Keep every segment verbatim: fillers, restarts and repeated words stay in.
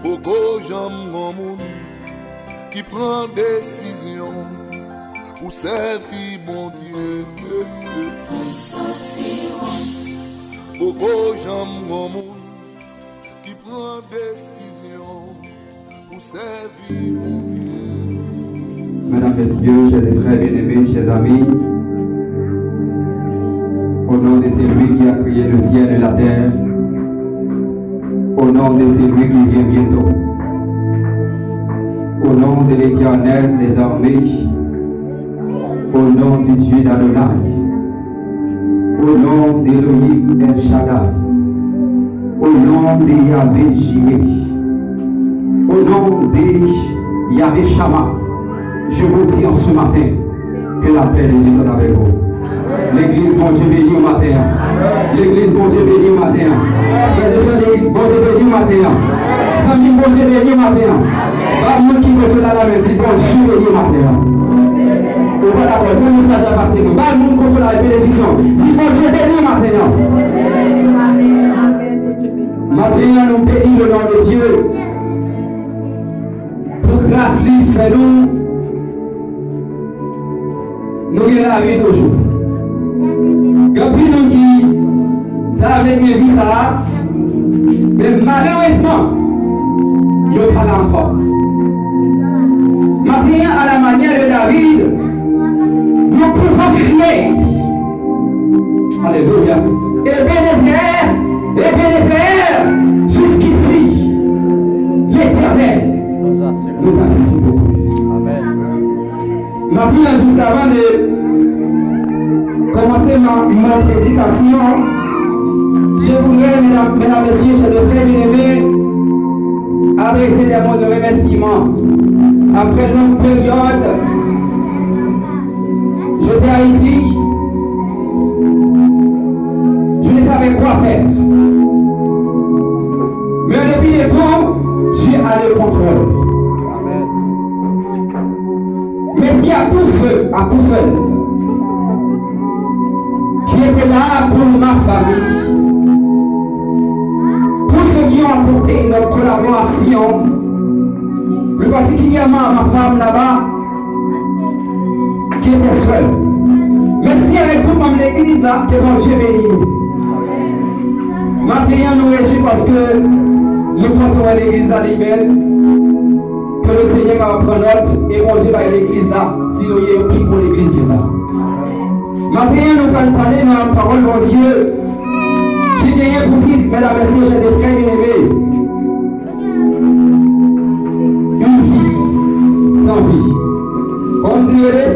Poko janm gon moun ki pran desizyon pou sèvi Bondye. Poko janm gon moun ki pran desizyon pou sèvi Bondye. Mesdames, Messieurs, chers et frères bien-aimés, chers amis, au nom de celui qui a créé le ciel et la terre, au nom de celui qui vient bientôt, au nom de l'Éternel des armées, au nom du Dieu d'Adonai, au nom d'Elohim El Shaddai, au nom de Yahvé Jireh, au nom de Yahvé Shammah, je vous dis en ce matin que la paix de Dieu soit avec vous. Legliz, Bondye beni w maten an. Legliz, Bondye beni w maten an. Frè e sè legliz, Bondye beni w maten an. Zanmi, Bondye beni w maten an. Ba moun ki kote w la, la men, di, Bondye beni w maten an. Ou pa dakò, fè mesaj la pase nou. Ba moun kote w la, benediksyon. Di, Bondye beni w maten an. Maten an, nou beni le non de Dye. Pou gras li fè nou, nou gen lavi toujou. Gen anpil moun ki ta vle gen vi sa a, men malerezman, yo pa la ankò. Maten an, à la manière de David, nous pouvons crier. Alléluia. Ebenezer, Ebenezer, jusqu'ici, l'Éternel nous a secourus. Amen. Maten an, jis avan de kòmanse ma, ma prédication, je voudrais, mesdames, mesdames, messieurs, chers et frères bien-aimés, adresser des mots de remerciement. Après une longue période, j'étais à Haïti, je ne savais quoi faire. Mais depuis le temps, Dieu a le contrôle. Amen. Merci à tous ceux, à tous ceux qui étaient là pour ma famille, tous ceux qui ont apporté une collaboration, plus particulièrement à ma femme là-bas, qui était seule. Mèsi avèk tout manm legliz la, ke Bondye beni nou. Maten an, nou rejwi paske nou kontan wè legliz la li bèl. Ke le Senyè kapab pran nòt e Bondye bay legliz la si nou ye yon pi gwo legliz ke sa. Maten an, nou pral pale nan pawòl Bondye ki genyen pou tit, medam, mesye, chè e frè byeneme, une vie sans vie. Kòman m di rele?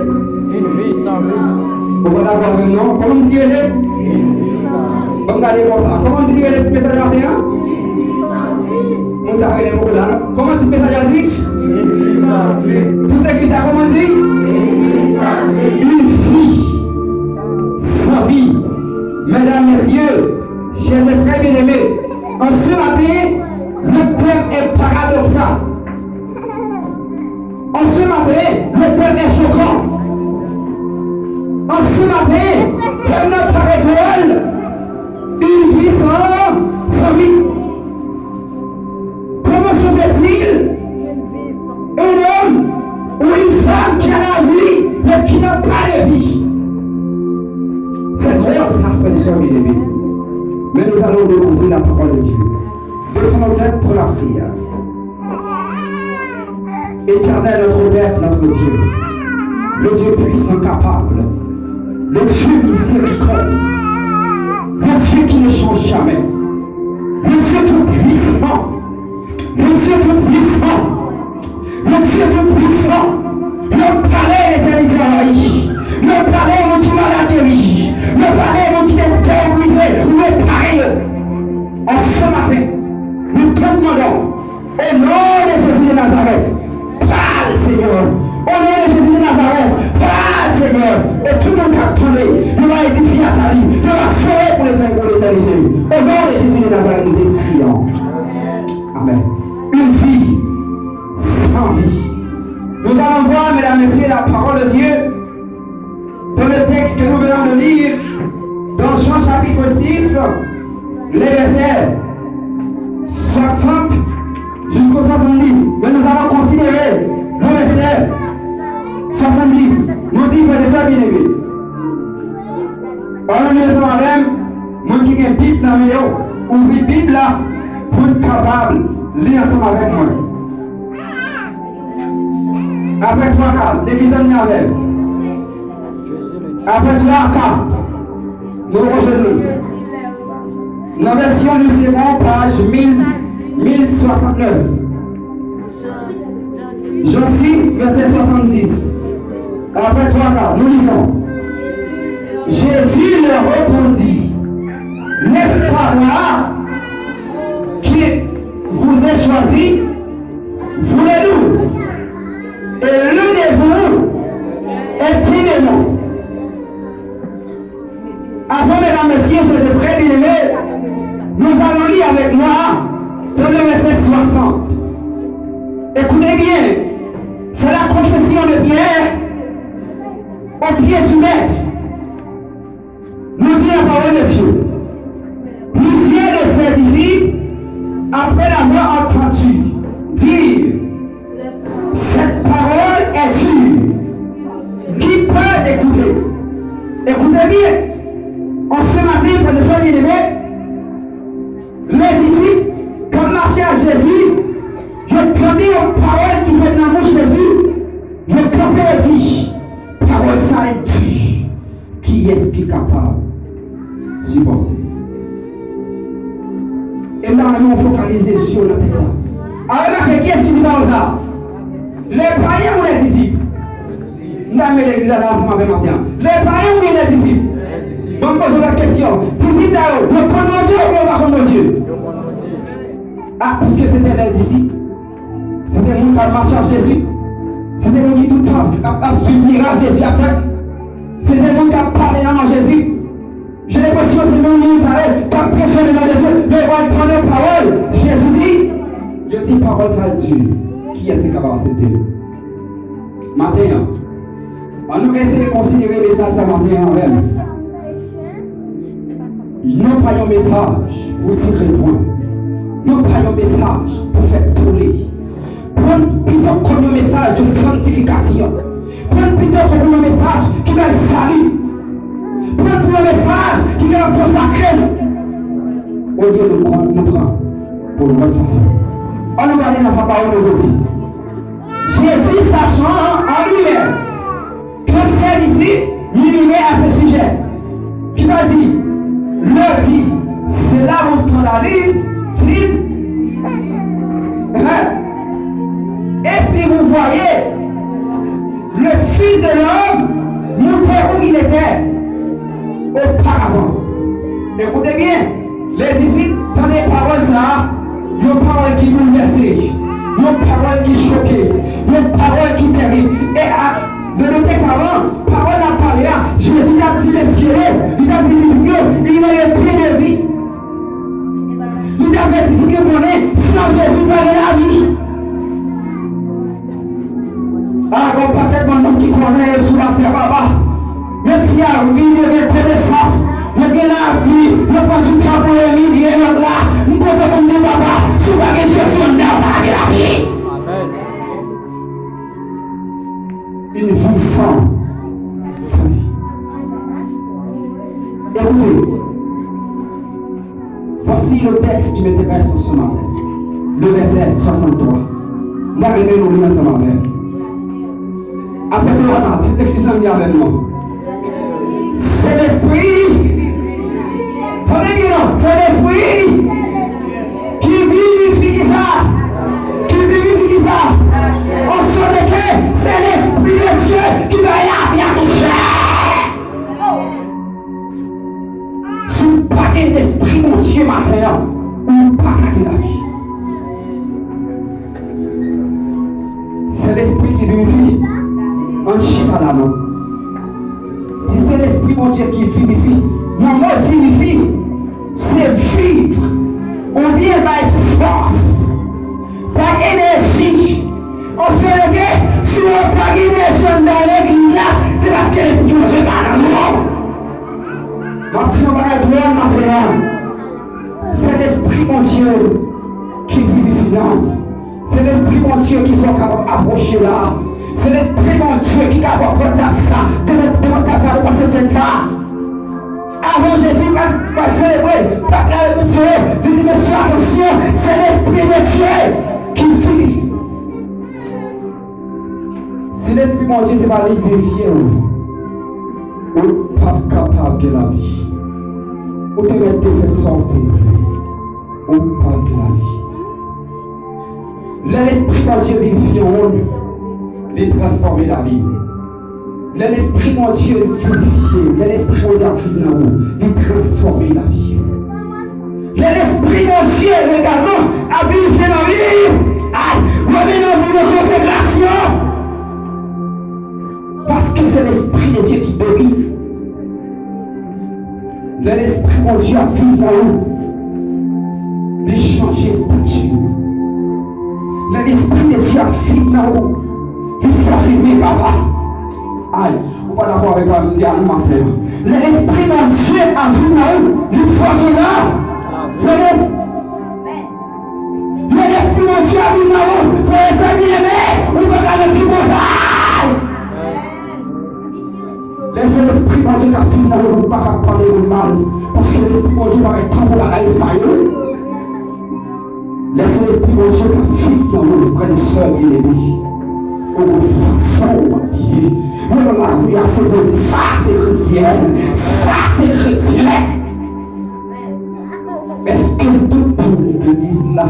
Une vie sans vie. Ou pa dakò avè m non? Kòman m di rele? Une vie sans vie. Ban m gade konsa. Kòman m di rele ti mesaj maten an? Moun sa rele poko la non. Kòman ti mesaj la di? Tout legliz la kòman di? Une vie sans vie. Mesdames, messieurs, chers et frères bien-aimés, en ce matin, le thème est paradoxal. En ce matin, le thème est choquant. En ce matin, tèm nan parèt dwòl. Une vie sans, sans vie. Comment se fait-il un homme ou une femme qui a la vie, mais qui n'a pas de vie? C'est drôle ça, frères et sœurs bien-aimés. Mais nous allons découvrir la parole de Dieu. Descendons en tête pour la prière. Éternel, notre Père, notre Dieu, le Dieu puissant, capable, le Dieu miséricorde, le Dieu qui ne change jamais, le Dieu tout-puissant, le Dieu tout-puissant, le Dieu tout-puissant, le palais éternité, le palais moun ki malad geri, le palais moun ki te kè brisé, ou réparé. En ce matin, nous te demandons au nom de Jésus de Nazareth, parle, Seigneur. Au nom de Jésus de Nazareth, parle, Seigneur. Et tout le monde qui attendait, nous va édifier à sa vie, nous va sauver pour l'éternité, pour l'éternité. Au nom de Jésus de Nazareth, nous te prions. Amen. Une vie sans vie. Nous allons voir, mesdames, messieurs, la parole de Dieu. Dans le texte que nous venons de lire, dans Jean chapitre six, les versets soixante jusqu'au soixante-dix, mais nous allons considérer le verset soixante-dix. Nou di, frè e sè byeneme, ann li ansanm avè m, moun ki gen Bib nan men yo, ouvri Bib la pou n kapab li ansanm avèk mwen. Apre twa ka, legliz an li avè m. Apre twa ka, nou rejwenn li. Nan vèsyon Louis Segond, paj mil, mil swasantnèf. Jean six, verset soixante-dix. Après trois quarts, nous lisons. Jésus leur répondit, n'est-ce pas moi qui vous ai choisi, vous les douze, et l'un de vous est un démon. Avan, medam, mesye, chè frè byeneme, nous allons lire avec moi dans le verset soixante. Écoutez bien, c'est la confession de Pierre au pied du Maître. Nous dit la parole de Dieu. Plusieurs de ses disciples, après l'avoir entendu dire, cette parole est dure. Qui peut écouter? Écoutez bien. En ce matin, frères et sœurs bien-aimés, les disciples, quand marchaient à Jésus, ils entendaient une parole qui sort dans la bouche de Jésus. Ils campaient et disent, parole ça est dure. Kiyès ki kapab sipòte? E m ta renmen w fokalize sou nan tèks la. A remake, kiyès ki di pawòl sa? Lè payen ou lè disip? M ta renmen legliz la ansanm avè m maten an. Lè payen oubyen lè disip? Bon, m poze w lòt kesyon. Disip sa yo, yo konn Bondye oubyen yo pa konn Bondye? A, piske se te lè disip. Se te moun k ap mache ak Jezi. Se te moun ki tout tan ap, ap swiv mirak Jezi ap fè. Se te moun k ap pale nan non Jezi. J'ai l'impression se menm moun sa yo k ap preche nan non Jezi, men yo pral tande pawòl Jezi di. Yo di pawòl sa di. Kiyès ki kapab aksepte l? Maten an, ann nou eseye konsidere mesaj sa maten an avè m. Non pa yon mesaj pou tire pwen. Non pa yon mesaj pou fè tole. Pran l pito kòm yon mesaj de sanktifikasyon. Pran l pito kòm yon mesaj ki bay sali. Pran l pou yon mesaj ki gen konsakre nou. Olye nou pran, nou pran pou yon lòt fason. Ann nou gade sa sa pawòl Bondye di. Jésus, sachant en lui-même que ses disciples murmuraient à ce sujet, kisa l di? Leur dit, cela vous scandalise-t-il? Hein? Et si vous voyez le Fils de l'homme monter où il était auparavant. Écoutez bien. Lè disip tande pawòl sa a, yon pawòl ki boulvèse, yon pawòl ki choke, yon pawòl ki tèrib. E a, nan tèks avan, pawòl l ap pale a, Jezi t ap di mesye yo, li t ap di disip yo, il est le pain de vie. Li t ap fè disip yo konnen, san Jezi pa gen lavi. A, gon pakèt bannann ki konnen yo sou latè, papa. Men si a vi yo gen konesans, yo gen lavi, yo pran tout sa pou yo imilye lòt la. M kontan pou m di, papa, si w pa gen Jezi anndan w, pa gen lavi. Amèn. Une vie sans salut. Écoutez, voici le texte qui m'intéresse en ce matin. Le verset soixante-trois. M ta renmen nou li ansanm avè m. Apre twa kat, legliz lan li avè nou. Se lespri. Tande byen non, se lespri ki vivifi kisa? Ki vivifi kisa? On sòt ke se lespri de Dye ki bay lavi a tout chè. Si w pa gen lespri Bondye maten an, ou pa ka gen lavi. Se lespri ki vivifi. Ann chita la non. Si se lespri Bondye ki vivifi, yon mo vivifi, se viv oubyen bay fòs, bay enèji. An verite, si w pa gen enèji anndan legliz la, se paske lespri Bondye pa nan nou. M ap di yon bagay dwòl maten an. Se lespri Bondye ki vivifi nan ou. Se Lespri Bondye ki fè w kapab apwoche la. Se Lespri Bondye ki ka fè w pran tab sa. Devan, devan tab sa, devan Sentsèn sa. Avan Jezi pral, pral selebre Pak la avèk mesye yo, li di, "Mesye, atansyon, se Lespri Bondye ki vini." Si Lespri Bondye se pa li k vivifye w, ou p ap kapab gen lavi. Ou te mèt te fè sa w te vle, ou p ap gen lavi. Lè Lespri Bondye vivifye yon moun, li transfòme lavi w. Lè Lespri Bondye vivifye w, lè Lespri Bondye ap viv nan ou, li transfòme lavi w. Lè Lespri Bondye egalman ap vivifye nan vi w, ay, yo mennen w viv nan konsekrasyon. Paske se Lespri de Dye ki domine. Lè Lespri Bondye ap viv nan ou, li chanje estati w. Lè Lespri de Dye ap viv nan ou, li fòme papa. Ay, ou pa dakò avèk sa m di a non maten an. Lè Lespri Bondye ap viv nan ou, li fòme la. Lè Lè Lespri Bondye ap viv nan ou, frè e sè byeneme, ou pa ka nan ti bòzay. Lè se Lespri Bondye k ap viv nan ou, ou pa ka pale moun mal, paske Lespri Bondye pa gen tan pou bagay sa yo. Lè se Lespri Bondye k ap viv nan ou, frè e sè byeneme, ou gon fason w abiye. Ou nan lari a, se pou di, "Sa se kretyen, sa se kretyen." Èske tout pou legliz la,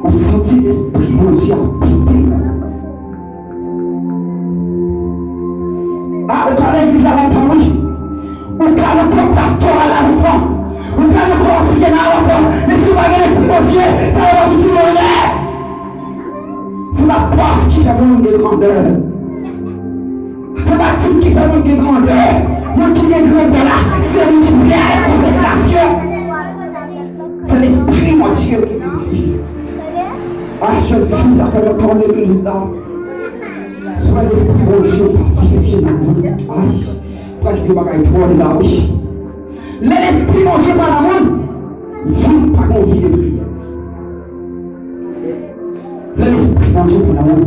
ou santi Lespri Bondye abite nan ou? A, ou ka legliz la lontan, wi. Ou ka nan kò pastoral la lontan. Ou ka nan kò ansyen la lontan. Men si w pa gen Lespri Bondye, sa yo pa pou di w anyen. Se pa pòs ki fè moun gen grandè. Se pa tit ki fè moun gen grandè. Moun ki gen grandè la, se moun ki plè avèk konsekrasyon. Se Lespri Bondye ki viv. Ah, jèn fi, sa fè lontan legliz la. Swa Lespri Bondye pa vivifye nan moun. Ay, pral di bagay twò la, wi. Lè Lespri Bondye pa nan moun, vi pa gen vi de priyè. Lè Lespri Bondye pa nan ou,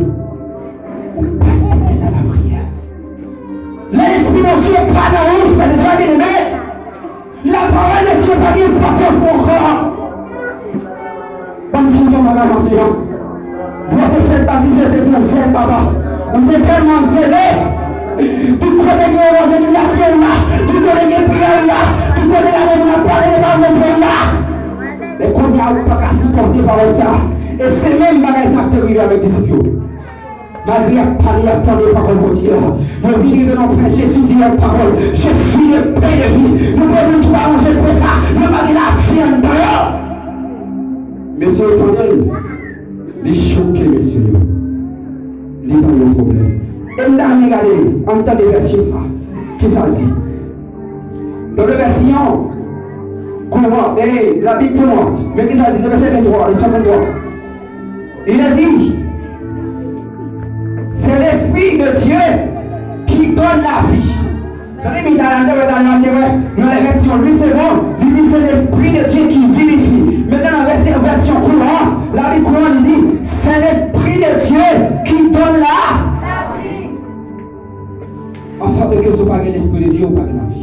ou pa enterese a lapriyè. Lè Lespri Bondye pa nan ou, frè e sè byeneme, lapawòl de Dye pa gen enpòtans pou ou ankò. Ban m di w yon bagay maten an. Lè w te fèk batize, w te gen yon zèl, papa. Ou te tèlman zele. Tout kote gen evanjelizasyon la, tout kote gen priyè la, tout kote gen moun ap pale de pawòl Bondye la. Men kounye a, ou pa ka sipòte pawòl sa. E se menm bagay sa k te rive avèk disip yo. Malgre y ap pale, y ap tande pawòl Bondye a, yo vin rive nan pwen, Jezi di yon pawòl, "Je suis le pain de vie." Nou pa moun ki pa manje pen sa, yo pa gen lavi anndan yo. Mesye yo tande l, li choke mesye yo. Li pa yon pwoblèm. E m ta renmen gade, ann tande vèsyon sa. Kisa l di? Dans le version courant, eh, la Bible courante. Men kisa l di nan vèsè venntwa e swasanntwa? Il a dit, c'est l'Esprit de Dieu qui donne la vie. Tande, men talè a, talè a, talè a, nan la version Louis Segond, li di, c'est l'Esprit de Dieu qui vivifie. Maintenant, nan vèsyon, vèsyon kouran, la Bible courante, li di, c'est l'Esprit de Dieu qui donne la vie. An sòt ke si w pa gen Lespri de Dye, ou pa gen lavi.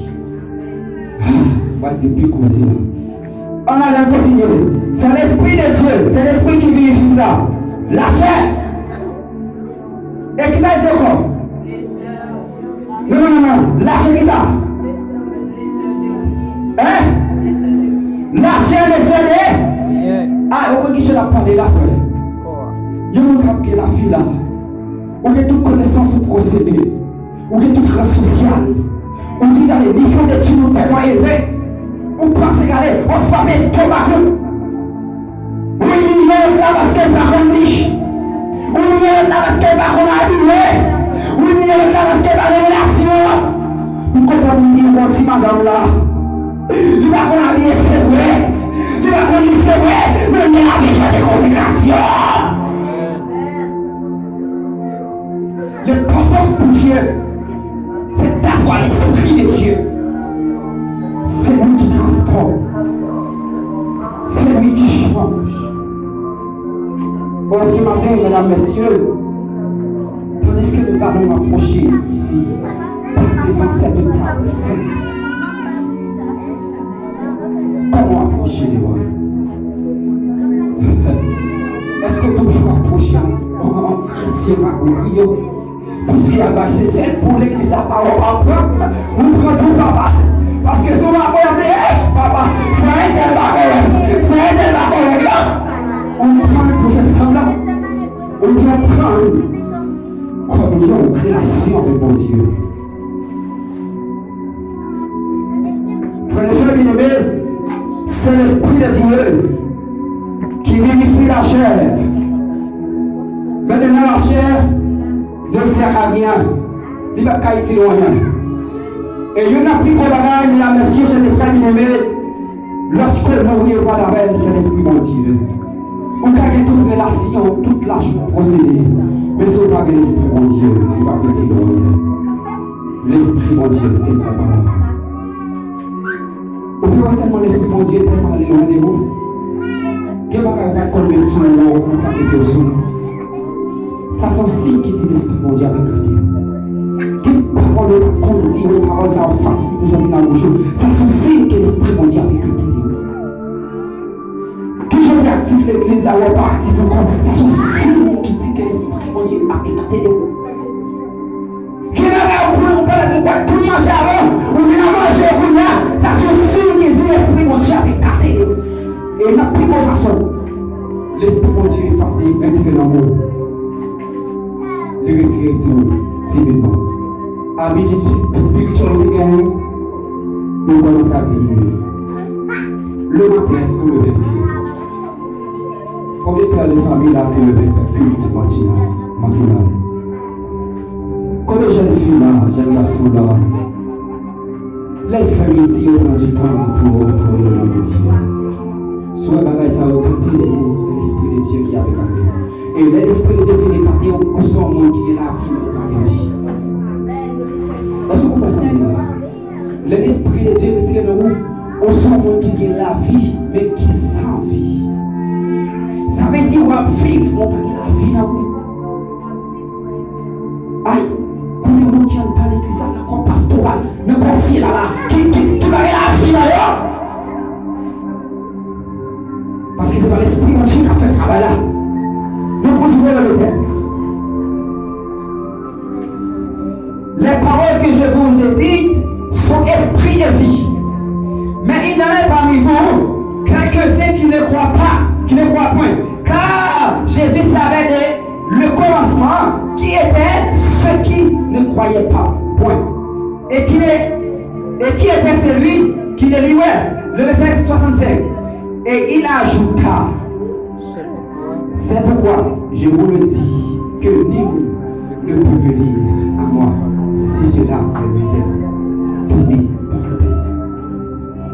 Ah, w a di pil koze la. Ann ale, ann kontinye. Se Lespri de Dye, se Lespri ki vivifye sa. Lachè. E kisa l di ankò? Non, non, non, non. Lachè kisa? Hein? Lachè, lachè de? Ah, ou konn ki jan l ap pale la, frè? Yon moun k ap gen lavi la. Ou gen tout konesans ou posede. Ou gen tout rans sosyal. Ou di gade nivo detid ou tèlman elve. Ou panse gade w ap frape estomak ou. Ou imilye lòt la paske l pa konn li. Ou imilye lòt la paske l pa konn abiye. Ou imilye lòt la paske l pa gen relasyon. M kontan pou m di nou bon ti madanm la. Li pa konn abiye se vre. Li pa konn li se vre. Men li ap chèche konsekrasyon. Lenpòtans pou Dye, se davwa Lespri de Dye. Se li ki transfòme. Se li ki chanje. Bon, ce matin, mesdames, messieurs, tandis que nous allons approcher ici, devant cette table sainte, kòman apwoche devan l? Èske w toujou apwoche an, an, an kretyen pa pou kriye w? Piske a bay se sèl pou legliz la pa wè pa pran, ou pran tou papa. Paske si w pa pran te, eh, papa, frè entèl pa kòrèk, sè entèl pa kòrèk, non. Ou pran l pou fè sanblan. Oubyen pran l kòm yon relasyon avèk Bondye. Frè e sè byeneme, se Lespri de Dye ki vivifye lachè. Men de la chair ne sert à rien. Li p ap ka itil ou anyen. E youn nan pi gwo bagay, medam, mesye, chè de frè byeneme, lòske w mouri, ou pral avè l, se Lespri Bondye. Ou ka gen tout relasyon, tout lajwa, pwosede, men si w pa gen Lespri Bondye, li p ap itil ou anyen. Lespri Bondye, se pa pawòl. Ou pè wè tèlman Lespri Bondye tèlman ale lwen de ou. Gen bagay ou pa t konn menm sou ou, ou kòmanse ap mete yo sou ou. Sa se yon siy ki di Lespri Bondye ap eklate. Gen pawòl ou pa t konn di, ou pawòl sa yo fasil pou sòti nan bouch ou. Sa se yon siy ke Lespri Bondye ap eklate. Ki jan w te aktif legliz la, ou pa aktif ankò. Sa se yon siy ki di ke Lespri Bondye ap eklate de ou. Gen bagay ou konn, ou pa, ou pa t konn manje avan, ou vin ap manje yo kounye a, sa se yon siy ki di Lespri Bondye ap eklate. E nan pi bon fason, Lespri Bondye efase, retire nan men w. Li retire di w timidman. Abitid espirityèl ou te genyen yo, yo kòmanse ap diminye. Le maten, èske w leve priye? Konbyen pè de fanmi la ki leve fè kilt matinal? Matinal. Konbyen jèn fi la, jèn gason la, lè l fè midi, yo pran di tan pou, pou yo nan midi a? Si w wè bagay sa yo ekate de ou, se Lespri de Dye ki ap ekate. E lè Lespri de Dye fin ekate w, ou se yon moun ki gen lavi, men ou pa gen vi. Èske w konprann sa m di la? Lè Lespri de Dye retire nan ou, ou se yon moun ki gen lavi, men ki san vi. Sa vle di w ap viv, men w pa gen lavi nan ou. Ay, konbyen moun ki anndan legliz la, nan kò pastoral, nan kò syèl la, la, ki, ki, ki pa gen lavi nan yo? Paske se pa Lespri Bondye k ap fè travay la. Nou konsidere le tèks. Les paroles que je vous ai dites sont esprit et vie. Mais il y en a parmi vous quelques-uns qui ne croient pas, qui ne croient point. Car Jésus savait dès le commencement qui étaient ceux qui ne croyaient pas point. Et qui, et qui était celui qui les liait. Le verset soixante-cinq. Et il ajouta, c'est pourquoi je vous le dis, que nul ne peut venir à moi si cela ne lui est donné par le Père.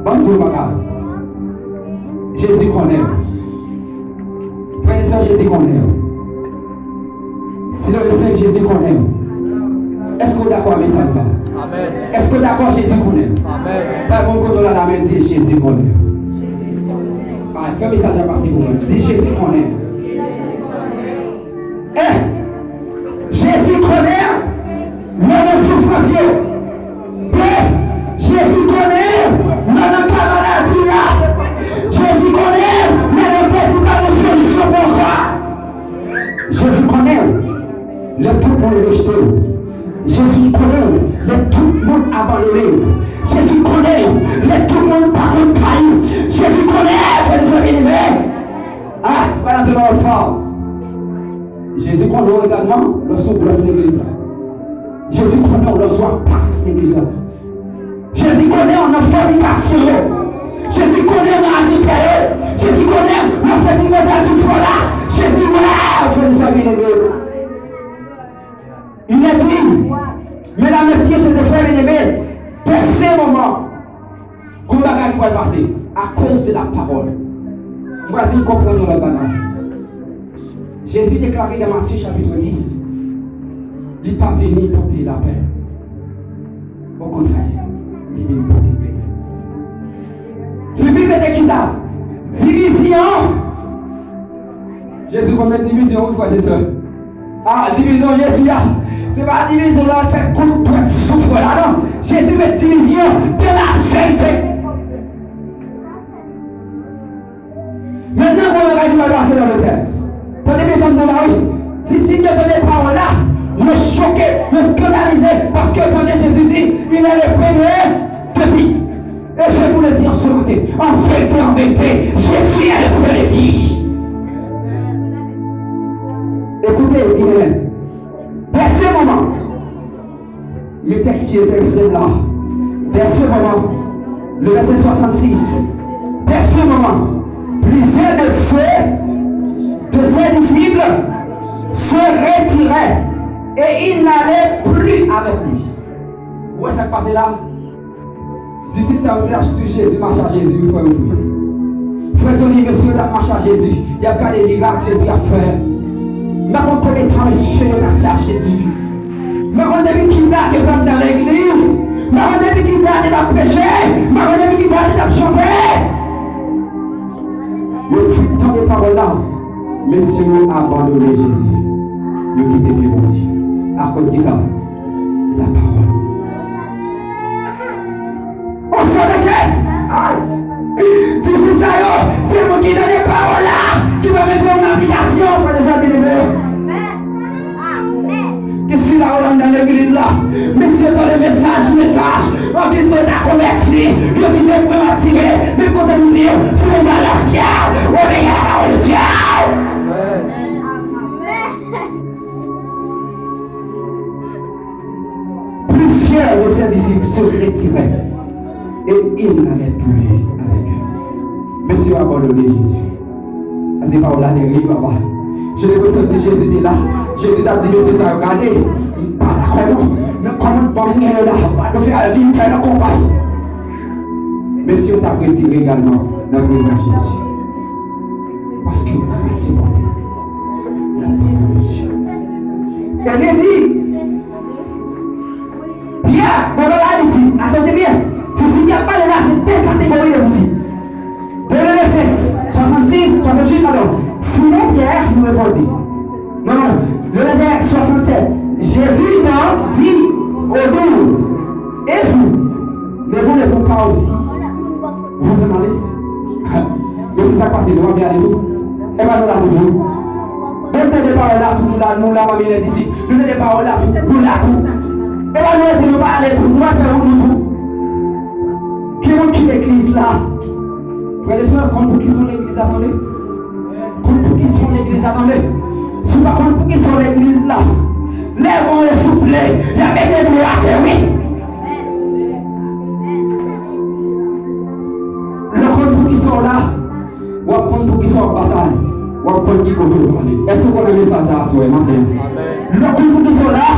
Ban m di w yon bagay. Jezi konnen w. Frè e sè, Jezi konnen w. Si nou resevwa Jezi konnen w. Èske w dakò ak mesaj sa? Amèn. Èske w dakò Jezi konnen w? Amèn. Bay moun kote w la lamen, di Jezi konnen w. Bay, fè mesaj la pase pou mwen. Di Jezi konnen w. Eh! Jezi konnen w lè w nan soufrans yo. De, Jezi konnen w lè w nan ka maladi a. Jezi konnen w lè doktè di pa gen solisyon pou ou. Jezi konnen w lè tout moun rejte w. Jezi konnen w lè tout moun abandone w. Jezi konnen w lè tout moun pa konn kay ou. Jezi konnen w, frè e sè byeneme. Ah, pa nan te nan fòs. Jezi konnen w egalman lè w sou blòf legliz la. Jezi konnen w lè w sou aparans legliz la. Jezi konnen w nan fònikasyon yo. Jezi konnen w nan adiltè yo. Jezi konnen w nan fè tripotay sou fò la. Jezi wè w, frè e sè byeneme. Il est dit, mesdames, messieurs, chers frères bien-aimés, dès ce moment, gon bagay ki pral pase akoz de la pawòl. Mwen vin konprann yon lòt bagay. Jezi deklare nan Matye chapit dis, li pa vini pote lapè. Okontrè, li vin pote pè. Li vin mete kisa? Divizyon. Jezi konn met divizyon, wi, frè e sè. A, divizyon Jezi a, se pa divizyon lè l fè kout dwèt sou frè la, non. Jezi met divizyon de la verite. Mentnan, gwo bagay ki pral pase nan le tèks. Tande byen sa m di w la, wi. Disip yo tande pawòl la, yo choke, yo eskandalize, paske yo tande Jezi di, il est le pain de, de vie. Et je vous le dis en ce matin, en vérité, en vérité, Jésus est le pain de vie. Écoutez bien. Dès ce moment, le texte qui est intéressé là, dès ce moment, le verset soixante-six, dès ce moment, plusieurs de ceux, de ses disciples se retiraient et ils n'allaient plus avec lui. Ou wè sa k pase la? Disip sa yo te ap swiv Jezi, mache a Jezi, wi, frè yo, wi. Frè Tony, mesye yo t ap mache a Jezi, y ap gade mirak Jezi ap fè. M pa konn konbyen tan mesye yo t ap fè a Jezi. M pa konn depi ki dat yo t ap nan legliz. M pa konn depi ki dat yo t ap preche. M pa konn depi ki dat yo t ap chante. Yo fin tande pawòl la. Mesye yo abandone Jezi. Yo kite pye Bondye. Akoz ki sa? La pawòl. Oswa de ke? Ay! Disip sa yo, se moun ki tande pawòl la, ki pa mete yo an aplikasyon, frè e sè byeneme. Amèn. Amèn. Gen sila yo anndan legliz la, mesye yo tande mesaj sou mesaj, angiz mwen ta konvèti, yo di se pou yo atire, men kote m di w, si w bezwen al nan syèl, obeyi a la pawòl de Dye. Amèn. Plusieurs de ses disciples se retiraient et il n'allait plus avec eux. Mesye yo abandone Jezi. Sa se pawòl la tèribe, papa. Gen de sòs si Jezi te la, Jezi t ap di mesye sa yo, gade, m pa dakò non. Men kòman ban m gen yo la, pa nou fè al vin fè nan konpay. Mesye yo t ap retire egalman nan prezans Jezi. Paske yo pa ka sipòte lapawòl de Dye. E li di, Pyè, gade la li di, tande byen, disip y ap pale la, se de kategori de disip. Dans le verset soixante-six, soixante-huit, pardon. Simon Pierre lui répondit. Non, non, le verset soixante-sept. Jésus donc dit aux douze, et vous, ne voulez-vous pas aussi? Vous en allez? Men se sa k pase, nou pa vle ale tou. E pa nou la tou, tou. Nou tande pawòl la tou, nou la, nou la pami lè disip. Nou tande pawòl la tou, nou la tou. E pa nou rete, nou pa ale tou, nou pa fè wout nou tou. Ki moun ki legliz la? Frè e sè, konn poukisa w legliz la, tande. Konn poukisa w legliz la, tande. Si w pa konn poukisa w legliz la, lè van yo soufle, y ap mete dlo atè, wi. Lè w konn poukisa w la, w ap konn poukisa w ap batay, w ap konn ki kote w prale. Èske w konn mesaj sa aswè maten an? Lè w konn poukisa w la,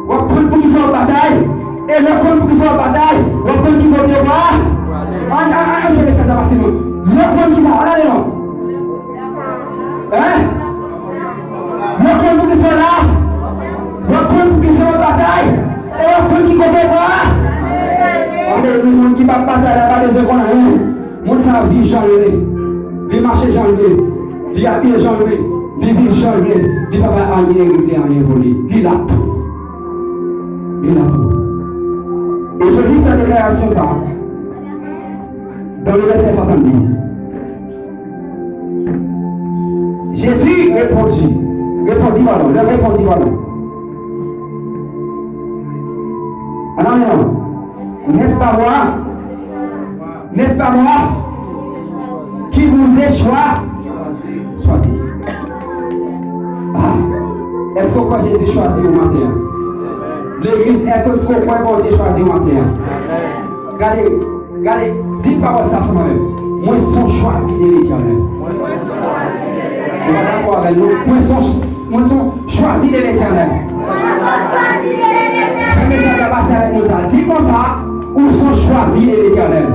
w ap konn poukisa w ap batay, e lè w konn poukisa w ap batay, w ap konn ki kote w prale. Ann, ann, ann, ann fè mesaj sa pase nou. Lè w konn kisa, ann ale non. Hein? W ap konn poukisa w la. W ap konn poukisa w ap batay. E w ap konn ki kote w prale. Ann, men moun ki p ap batay la pa bezwen konn anyen. Moun sa a viv jan l vle. Li mache jan l vle. Li abiye jan l vle. Li viv jan l vle. Li pa bay anyen regle anyen pou li. Li la tou. Li la tou. E Jezi fè deklarasyon sa a dans le verset soixante-dix. Jésus répondit, répondit, pardon, leur répondit, pardon. Ah non, non, non. N'est-ce pas moi? N'est-ce pas moi qui vous ai choi-, choisi? Ah, èske w kwè Jezi chwazi w maten an? Legliz, èske w kwè Bondye chwazi w maten an? Gade, gade, di pawòl sa ansanm avè m. Mwen se yon chwazi de Letènèl. Ou pa dakò avè l, non? Mwen se yon, mwen se yon chwazi de Letènèl. Fè mesaj la pase avèk moun sa. Di konsa, ou se yon chwazi de Letènèl.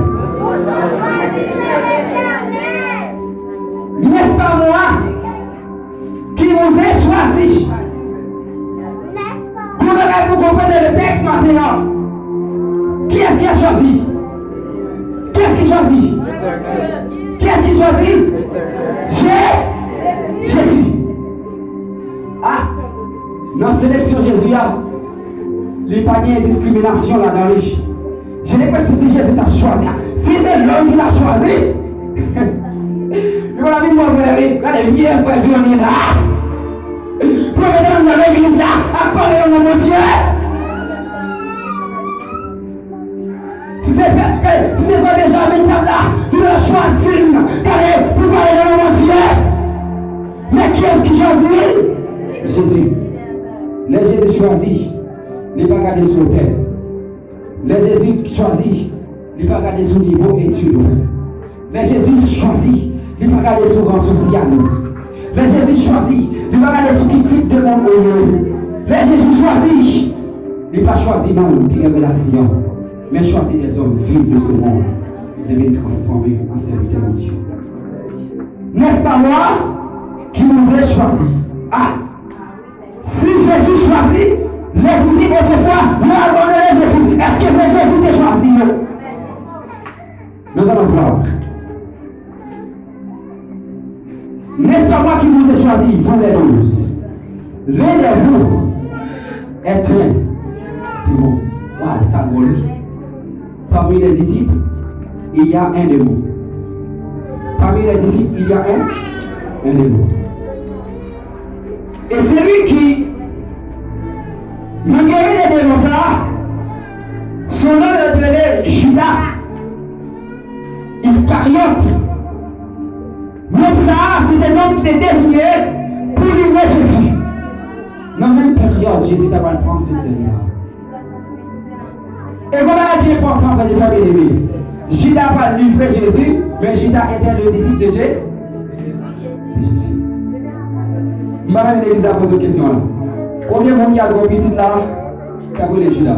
N'est-ce pas moi qui vous ai choisi? Gwo bagay pou konprann le tèks maten an. Kiyès ki a chwazi? Kiyès ki chwazi? Kiyès ki chwazi? Je, je, A, nan seleksyon Jezi a, li pa gen diskriminasyon ladan li. Gen enpresyon si Jezi t ap chwazi, si se lòm ki t ap chwazi, li pa t ap vin mwen vrè wi. Gade, vye vrè Johnny la. Premye nan nan legliz la, ap pale nan non Bondye. Si se fè, eh, si se fè Benjamin t ap la, li t ap chwazi m, gade, pou pale nan non Bondye. Men kiyès ki chwazi l? Jezi. Lè Jezi chwazi, li pa gade sou otè. Lè Jezi chwazi, li pa gade sou nivo etid ou fè. Lè Jezi chwazi, li pa gade sou ran sosyal ou. Lè Jezi chwazi, li pa gade sou ki tip de moun ou ye. Lè Jezi chwazi, li pa chwazi moun ki gen relasyon, men chwazi dèzòm vil de ce monde, de vin transfòme an sèvitè Bondye. N'est-ce pas moi qui vous ai choisi? Ah! Si Jezi chwazi, lè disip otrefwa, yo abandone Jezi, èske se Jezi te chwazi yo? Nous allons voir. N'est-ce pas moi qui vous ai choisi, vous les douze? L'un de vous est un démon. Waouh, sa drôle. Parmi les disciples, il y a un démon. Parmi les disciples, il y a un, un démon. E se li ki, nan geri de demon sa a, son non yo te rele Jida Iskaryòt. Nonm sa a, se te nonm ki te deziye pou livre Jezi. Nan menm peryòd, Jezi ta pral pran Sentsèn sa a. E gon bagay ki enpòtan, frè e sè byeneme. Jida pral livre Jezi, men Jida était le disciple de Je-, de Jezi. M pa renmen legliz la poze kesyon an. Konbyen moun ki al gon pitit la k ap rele Jida?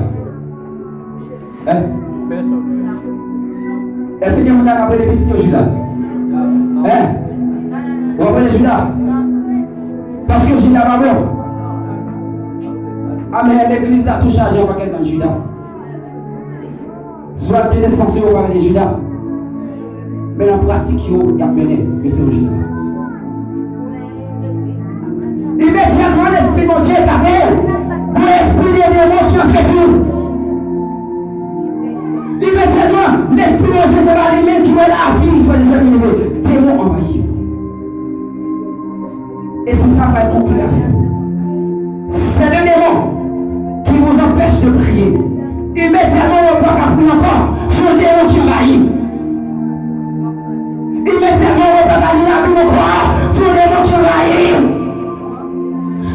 Hein? Pèsonn. Èske gen moun la k ap rele pitit yo Jida? Hein? W ap rele Jida? Paske Jida pa bon. Amèn. Legliz la tou chaje yon pakèt nan Jida. Sou ak de nesans yo, yo pa rele Jida. Men nan pratik yo, y ap mennen, yo se yon Jida. Imedyatman, Lespri Bondye etape w. Gon espri de demon ki antre sou ou. Imedyatman, Lespri Bondye, se pa li menm ki bay lavi, frè e sè byeneme. Demon anvayi w. E se sa m pral konkli avè w. C'est le démon qui vous empêche de prier. Imedyatman, ou pa ka priye ankò, se yon demon ki anvayi. Imedyatman, ou pa ka li Labib ankò, se yon demon ki anvayi.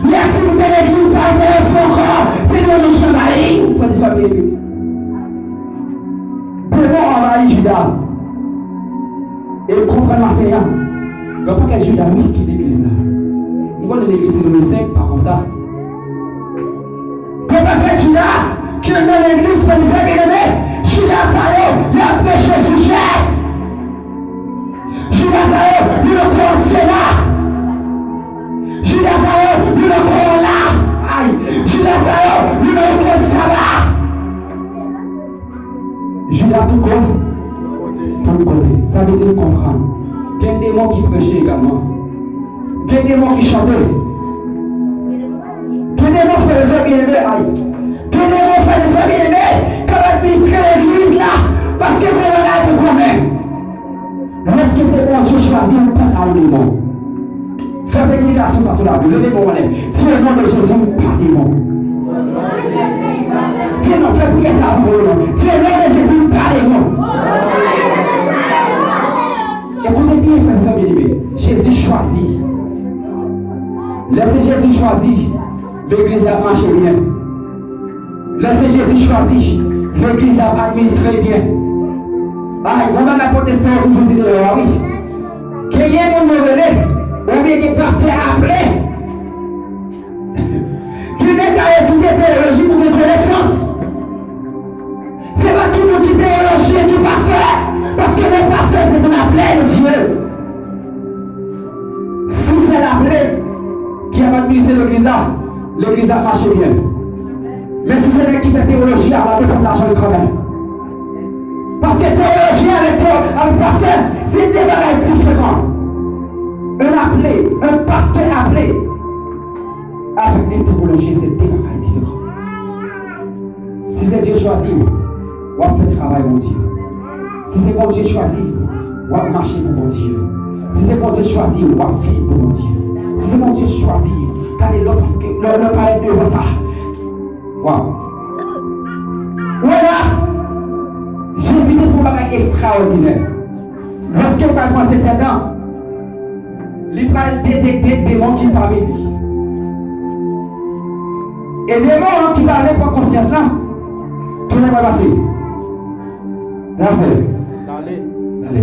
Lè aktivite legliz pa enterese w ankò, se demon ki anvayi. Frè e sè byeneme. Demon anvayi Jida. E m konprann maten an, gen yon pakèt Jida wi ki legliz la. M konnen legliz Sendomeng senk pa konsa. Gen yon pakèt Jida ki anndan legliz, frè e sè byeneme. Jida sa yo, y ap preche sou chè. Jida sa yo, yo nan kò Sena. Jida sa yo, yo nan kò la. Ay, Jida sa yo, yo nan legliz Saba. Jida tout kote, tout kote. Sa vle di l konprann. Gen demon ki preche egalman. Gen demon ki chante. Gen demon, frè e sè byeneme, ay. Gen demon, frè e sè byeneme, k ap administre legliz la. Paske gen bagay pou konnen. Lèske se Bondye chwazi, ou pa ka yon demon. Fè predikasyon sa sou Labib. Leve men w anlè. Di, au nom de Jésus, m pa demon. Di non, fè priyè sa pou ou non. Di, au nom de Jésus, m pa demon. Ekoute byen, frè e sè byeneme. Jezi chwazi. Lè se Jezi chwazi, legliz la ap mache byen. Lè se Jezi chwazi, legliz ap administre byen. Ay, gon bagay pwotestan yo toujou di deyò a wi. Genyen moun yo rele, oubyen gen pastè aple. Ki nèg ka etidye teyoloji pou gen konesans. Se pa tout moun ki teyolojyen ki pastè, paske le pasteur c'est un appel de Dieu. Si se laple ki ap administre legliz la, legliz la ap mache byen. Men si se nèg ki fè teyoloji a, l ap defann lajan l kanmenm. Paske teyoloji avèk teo-, avèk pastè, se de bagay diferan. Un appelé, un pasteur appelé. Tou pou lonje se de bagay diferan. Si se Dye chwazi w, w ap fè travay Bondye. Si se Bondye chwazi w, w ap mache pou Bondye. Si se Bondye chwazi w, w ap viv pou Bondye. Si se Bondye chwazi w, gade lè paske lè lè parèt devan sa. Waw. Ou wè la, Jezi te fè yon bagay ekstraòdinè. Lòske l pral pran Sentsèn nan, li pral detekte demon ki pami li. E demon an ki pral pran konsyans lan, kisa k pral pase? L ap fè. L ale. L ale.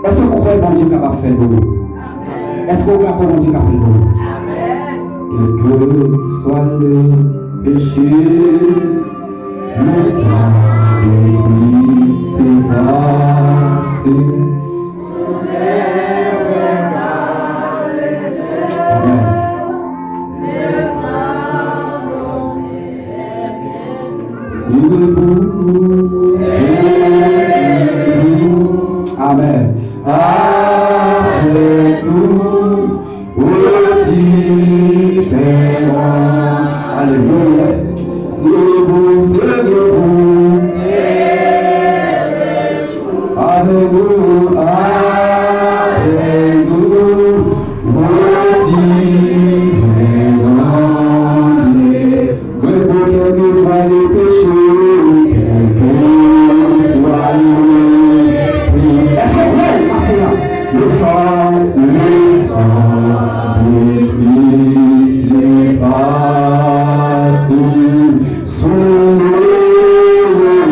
Èske w kwè Bondye kapab fè l pou ou? Èske w kwè Bondye ka fè l pou ou? Quel que soit le péché, le sang de Christ efface. Amen. C'est de vous, c'est de vous. Amen. Avec nous, au différent. Alléluia. C'est de vous, c'est de vous. Avec nous, avec nous, voici, venez. Mwen di, quel que soit le péché, quel que soit le péché. Èske w kwè maten an? Le sang, le sang de Christ efface. Sous le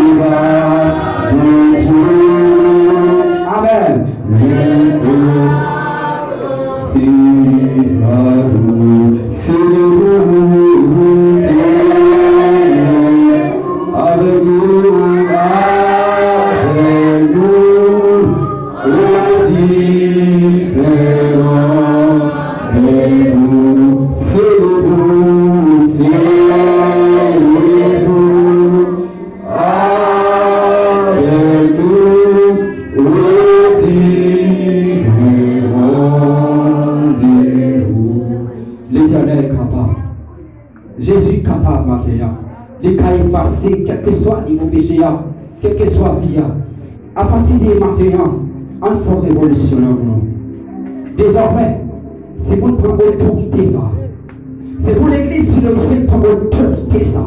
regard de Dieu. Amen. Le sang, c'est vous, c'est avec nous, avec nous. Au différent de vous, c'est vous, c'est vous, avec nous, au différent de vous. L'Éternel est capable. Jezi kapab maten an. Li ka efase kèlkeswa nivo peche a, kèlkeswa vi a. Apati de maten an, ann fè yon revolisyon nan nou. Dezòmè, se pou n pran otorite sa. Se pou legliz Filadelfya pran otorite sa.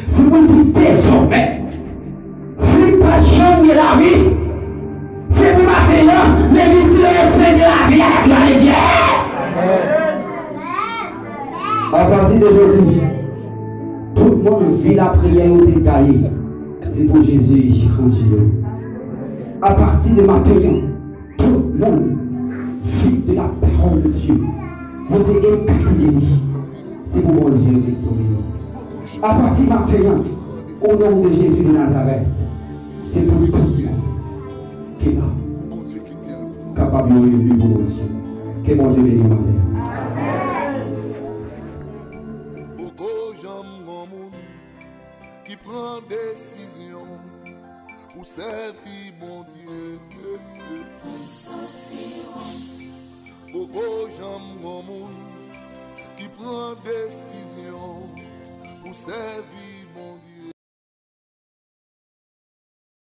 Se pou n di dezòmè, si pa janm gen lavi, se pou maten an, legliz Filadelfya gen lavi a la glwa de Dye. Apati de jodi, tout moun vi lapriyè yo te gaye, se pou Jezi chanje yo. Apati de maten an, tout moun vi de la parole de Dieu, yo te egaye li, se pou Bondye restore yo. Apati maten an, o non de Jezi de Nazarèt, se pou tout moun ki la kapab yon eli pou Bondye. Ke Bondye beni w maten.